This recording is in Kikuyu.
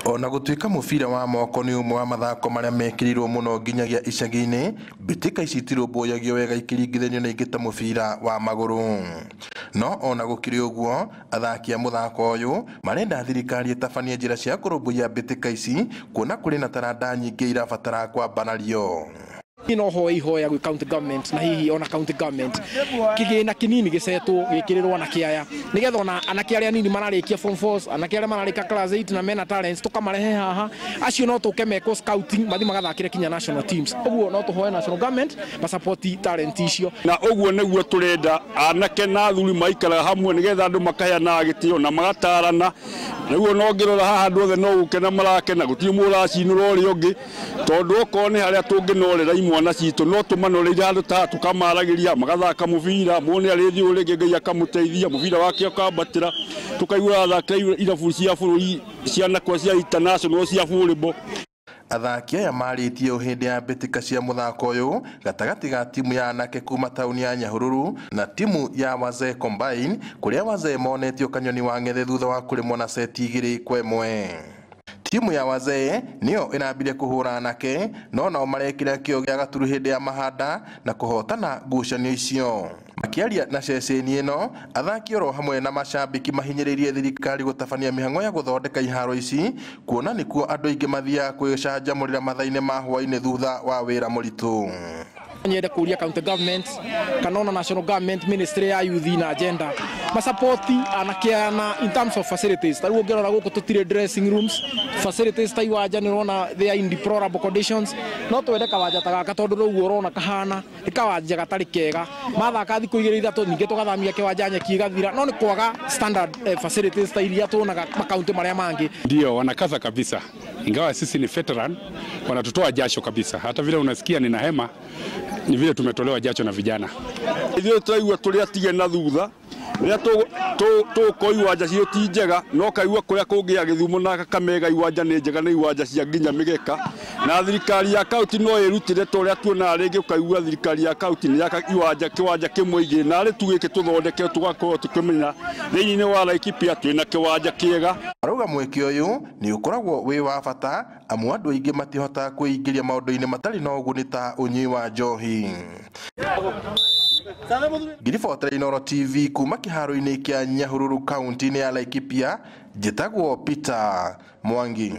Ona gũtuĩka mũbira wa moko nĩ ũmwe wa mathako marĩa mekĩrĩirwo mũno nginyagia icagi-inĩ, mbĩtĩka ici itirũmbũyagio wega ikĩringithanio na ingĩ ta mũbira wa magũrũ. No ona gũkĩrĩ ũguo, athaki a mũthako ũyũ marenda thirikari ĩtabanie njĩra cia kũrũmbũiya mbĩtĩka ici kuona kũrĩ na taranda nyingĩ irabatara kwambarario. No hoe ihoya gwĩ county government na hihi ona county government kĩgĩna kĩnini gĩcetwo gĩkĩrĩrwo anake aya nĩgetha ona anake arĩa anini mararĩkia form 4, anake arĩa mararĩka class 8 na mena talents tũkamarehe haha, acio no tũke mekwo scouting mathi magathakĩre kinya national teams. Ũguo no tũhoe national government masupport talent icio. Na ũguo nĩguo tũrenda anake na athuri maikaraga hamwe nĩgetha andũ makaheanaga gĩtĩo na magatarana. Nĩguo no ngĩrora haha andũ othe no gũkena marakena, gũtirĩ mũracinũra ũrĩa ũngĩ, tondũ okorwo nĩ harĩa tũngĩnorera imwana citũ no tũmanoreire handũ ta tũkamaragĩria magathaka mũbira, muone arĩthiĩ ũrĩa ũngĩ Ngai akamũteithia mũbira wake ũkambatĩra, tũkaigua athakĩra irabu cia bũrũri cia nakwa cia international cia volleyball. Athaki aya marĩtie hĩndĩ ya mbĩtĩka cia mũthako ũyũ gatagatĩ ga timu ya anake kuma taũni ya Nyahururu na timu ya Wazee Combine, kũrĩa Wazee monetio kanyoni wa ng'ethe thutha wa kũrĩmwo na seti 2-1. Timu ya Wazee nĩyo ĩrambire kũhũra anake no nao marekĩra kĩo gĩa gaturu hĩndĩ ya mahanda na kũhotana ngucanio icio. Makĩaria na ceceni ĩno, athaki oro hamwe na macambĩki mahinyĩrĩirie thirikari gũtabania mĩhang'o ya gũthondeka iharo ici kuona nĩkuo andũ aingĩ mathiaga kwĩcanjamũrĩra mathaa-inĩ ma hwaĩ-inĩ thutha wa wĩra mũritũ. Nyende kũria county government kana ona national government ministry ya youth na gender masapoti anake ana in terms of facilities. Ta rĩu ũngĩrora gũkũ tũtirĩ dressing rooms, facilities ta iwanja nĩ ũrona they are in deplorable conditions. No twende kawanja ta gaka tondũ rĩu ũrona kahana nĩ kawanja gatarĩ kega, mathaka thikũ 2 3 ningĩ tũgathamia kĩwanja nyeki ĩgathira, no nĩ kwaga standard facilities ta iria tuonaga makaunti marĩa mangĩ. Ndio wanakaza kabisa, ingawa sisi ni veteran wanatutoa jasho kabisa. Hata vile unasikia nina hema ni vile tumetolewa jasho na vijana. Ithuĩ tũraigua tũrĩ atige na thutha rĩrĩa tũkoo iwanja cio ti njega, no kaigua kũrĩa kũngĩ ya Gĩthumo na Kakamega iwanja nĩ njega na iwanja cia nginya mĩgeka, na thirikari ya kaunti no ĩrutĩre ta ũrĩa tuonaga rĩngĩ ũkaigua thirikari ya kaunti nĩ yaka iwanja kĩwanja kĩmwe igĩrĩ, na arĩ tu gĩkĩ tũthondeke tũgakorwo tũkĩmenya thĩinĩ wa Laikipia twĩna kĩwanja kĩega. Arauga mweke ũyũ nĩ ũkoragwo wĩ wa bata amu andũ aingĩ matihotaga kwĩingĩria maũndũ-inĩ matarĩ na ũguni ta ũnyui wa njohi. Ngiribotera Inooro TV kuma kĩharo-inĩ kĩa Nyahururu kaunti-inĩ ya Laikipia, njĩtagwo Peter Mwangi.